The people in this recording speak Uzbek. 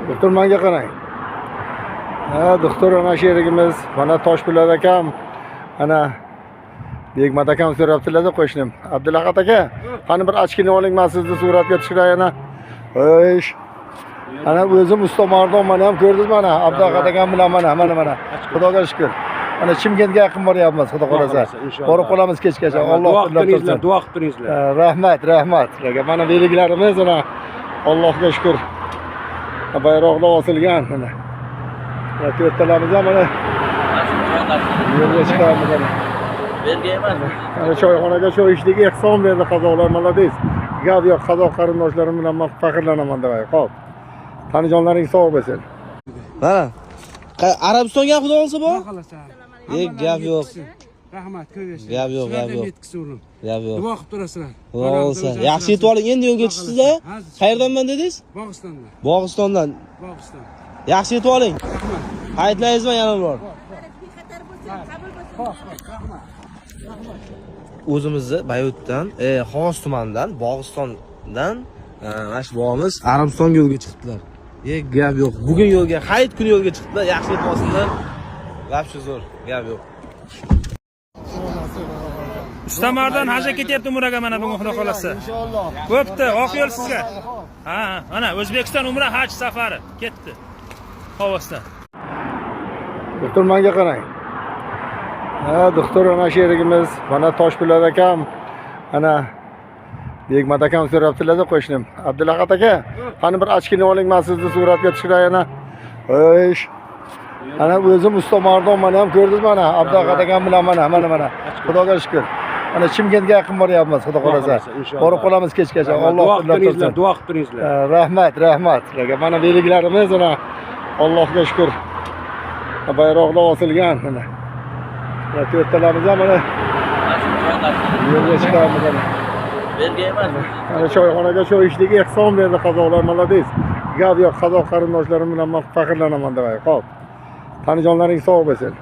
Doktor, menga qarang. Ha, doktor, ana sherigimiz, mana Toshpo'lat akam, ana Begmat akam so'rabdilar-da qo'shnim. Abdulahad aka, qani bir ochkini oling, men sizni suratga tushiray ana. Xo'sh. Ana o'zim usta Mardon, mana ham ko'rdingiz mana Abdulahad akam bilan mana mana mana. Xudoga shukr. Mana Chimkentga yaqin boryapmiz, xudo xohlasa. Borib qolamiz kechgacha. Alloh Duo qo'llab qilib turingizlar, tursin. Duo qilib turingizlar. Rahmat, rahmat. Sizlarga. Mana belgilarimiz mana Allohga shukr. Bayroqlar osilgan mana. Mana to'rttalamiz ham mana yo'lga chiqamiz mana. Berga emas. Mana choyxonaga choy ichdik, ehson berdi qozoqlar, молодец. Gap yo'q, qozoq qarindoshlarim bilan men faxrlanaman deb. Xo'p. Tanijonlaring sog' bo'lsin. Mana. Arabistonga xudo olsa bor? Xohlasa. E, gap yo'q. Rahmat, ko'p yashang. Gap yo'q, gap Sizlardan yo'q. yetkazsin o'g'lim. Gap yo'q. Duo qilib turasizlar. Xudo olsa. Yaxshi yetib oling. Endi yo'lga chiqdingiz-a? Qayerdanman dedingiz? Bog'istondan. Bog'istondan. Bog'iston. Yaxshi yetib oling. Hayitlaringizmi yana bor. O'zimizni Bayotdan, Xovos tumanidan, Bog'istondan mana shu bobamiz Arabistonga yo'lga chiqdilar. E, gap yo'q. Bugun yo'lga, hayit kuni yo'lga chiqdilar. Yaxshi yetib olsinlar. Вообще zo'r, gap yo'q. Ustamardon hajga ketyapti umraga mana bugun xudo xolasa. Inshaalloh. Bo'pti, oq yo'l sizga. Ha, mana O'zbekiston umra haj safari ketdi. Xovosdan. Doktor, menga qarang. Ha, doktor, ana sherigimiz, mana Toshpo'lat akam, ana Begmat akam so'rabdilar-da qo'shnim. Abdulahad aka, qani bir ochkini oling, men sizni suratga tushiray ana. Xo'sh. Ana o'zim usta Mardon, mana ham ko'rdingiz mana Abdulahad akam bilan mana mana mana. Xudoga shukr. Mana Chimkentga yaqin boryapmiz, xudo xohlasa. Borib qolamiz kechgacha. Alloh Duo qilib qo'llab turingizlar, tursin. Duo qilib turingizlar. Rahmat, rahmat sizlarga. Mana belgilarimiz mana Allohga shukr. Bayroqlar osilgan mana. Mana to'rttalamiz ham mana yo'lga chiqamiz mana. Berga emas. Mana choyxonaga choy ichdik, ehson berdi qozoqlar, молодец. Gap yo'q, qozoq qarindoshlarim bilan men faxrlanaman deb. Xo'p. Tanijonlaring sog' bo'lsin.